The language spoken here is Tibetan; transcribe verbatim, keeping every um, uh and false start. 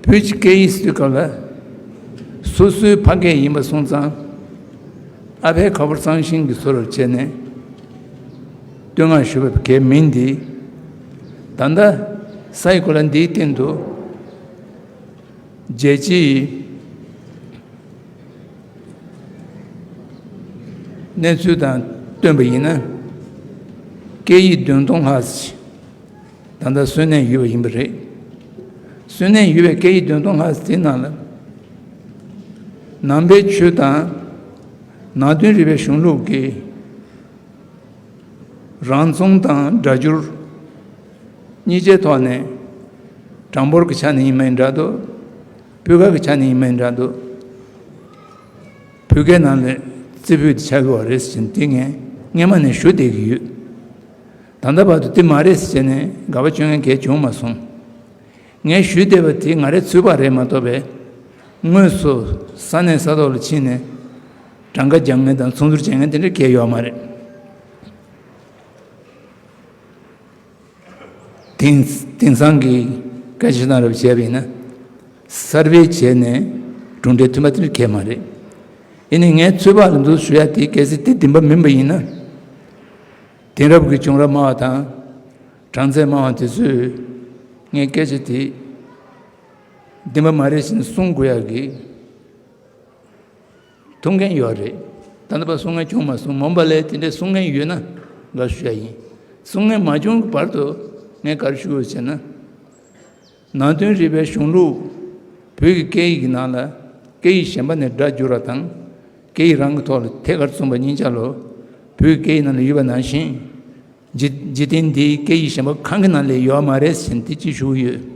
བོད་ཀྱི་སྐད་ཡིག་ཟེར་དུས་སྐབས་ལ། སོ་སོའི་ཕ་སྐད་ཡིན་པ་སོང་ཙང་། ཨ་ཕའི་ཁ་ཕོར་གཙང་ཤིང་གི་ཚུལ་ལ་བྱས་ནས། བསྟོད་བསྔགས་ཞུ་བའི་གལ་མིན་ཏེ། ད་ལྟ་ས་ཡི་གོ་ལ་འདིའི་སྟེང་དུ། རྒྱལ་སྤྱིའི་གནས་ཚུལ་དང་བསྟུན་པ་ཡིན་ན། སྐད་ཡིག་བདུན་སྟོང་ལྷག་ཅིག་ད་ལྟ་གསོན་གནས་ཡོད་པ་ཡིན་པ་རེད། གསོན་གནས་ཡོད་པའི་སྐད་ཡིག་བདུན་སྟོང་ལྷག་ཅིག་དེའི་ནང་ལ། ནང་པའི་ཆོས་དང་ནང་དོན་རིག་པའི་གཞུང་ལུགས་ཀྱི་རང་རྫོང་དང་སྒྲ་སྒྱུར་གཉིས་ཆའི་ཐོག་ནས། གྲངས་འབོར་གྱི་ཆ་ནས་ཡིན་མིན་འདྲ་འདུག་སྤུས་ཀ་གི་ཆ་ནས་ཡིན་མིན་འདྲ་འདུག་བོད་སྐད་ནང་ལ་རྩེ་ཕུད་དེ་ཆགས་ཀྱི་ཡོད་རེད་ཟེར་ནས་དེ་ངས་སྔན་མ་ནས་ཞུ་བསྡད་ཀྱི་ཡོད། ད་ལྟ་བར་དུ་དེ་མ་རེད་ཟེར་ནས་དགག་པ་བྱེད་མཁན་གང་ཡང་བྱུང་མ་སོང་། ངས་ཞུས་བསྡད་པ་དེ་ང་རའི་ཚོད་དཔག་རེད་མ་གཏོགས་པའི། དངོས་སུ་ས་གནས་ས་ཐོག་ལ་ཕྱིན་ནས་གྲངས་ཀ་རྒྱག་མཁན་དང་མཚུངས་བསྡུར་བྱེད་མཁན་དེ་འདྲ་གང་ཡང་ཡོད་མ་རེད། དེང་དེང་སང་གི་སྐད་ཆ་བཤད་སྟངས་རབ་བྱས་པ་ཡིན་ན། གསར་སྤེལ་བྱས་ནས་གྲུབ་འབྲས་ཐོན་པ་དེ་འདྲ་གང་ཡང་མ་རེད། ཡིན་ནའི་ངའི་ཚོད་དཔག་ལ་འདུག་ཞུ་ཡ་དེ། གལ་སྲིད་དེ་བདེན་པ་མིན་པ་ཡིན་ན། དེང་རབས་ཀྱི་བྱུང་རབས་སྨྲ་བ་དང་། གྲངས་ཚད་སྨྲ་བ་དེ་ཚོས་ངའི་སྐད་ཆ་དེ་བདེན་པ་མ་རེད་ཟེར་ནས་གསུང་དགོས་ཡག་གི་ཐུགས་འགན་ཡོད་རེད། ད་ལྟ་བར་གསུང་མཁན་བྱུང་མ་སོང་། མ་འོངས་པ་ལ་དེ་འདྲའི་གསུང་མཁན་ཡོད་ན་དགའ་བསུ་ཞུ་ཡ་ཡིན། གསུང་མཁན་མ་བྱུང་གི་བར་དུ་ངས་ག་རེ་ཞུ་དགོས་ཟེར་ན། ནང་དོན་རིག་པའི་གཞུང་ལུགས་བོད་ཀྱི་སྐད་ཡིག་གི་ནང་ལ་སྐད་ཡིག་གཞན་པ་ནས་སྒྲ་བསྒྱུར་བ་དང་། སྐད་ཡིག་རང་གི་ཐོག་ལ་ཐད་ཀར་བཙུགས་པ་གཉིས་ཆ་ལོ། བོད་ཀྱི་སྐད་ཡིག་ནང་ལ་ཡོད་པ་ནང་བཞིན། འཇིག་འཇིག་རྟེན་འདིའི་སྐད་ཡིག་གཞན་པ་གང་གི་ནང་ལ་ཡོད་མ་རེད་ཟེར་ནས་དེ་གཅིག་ཞུ་གི་ཡོད།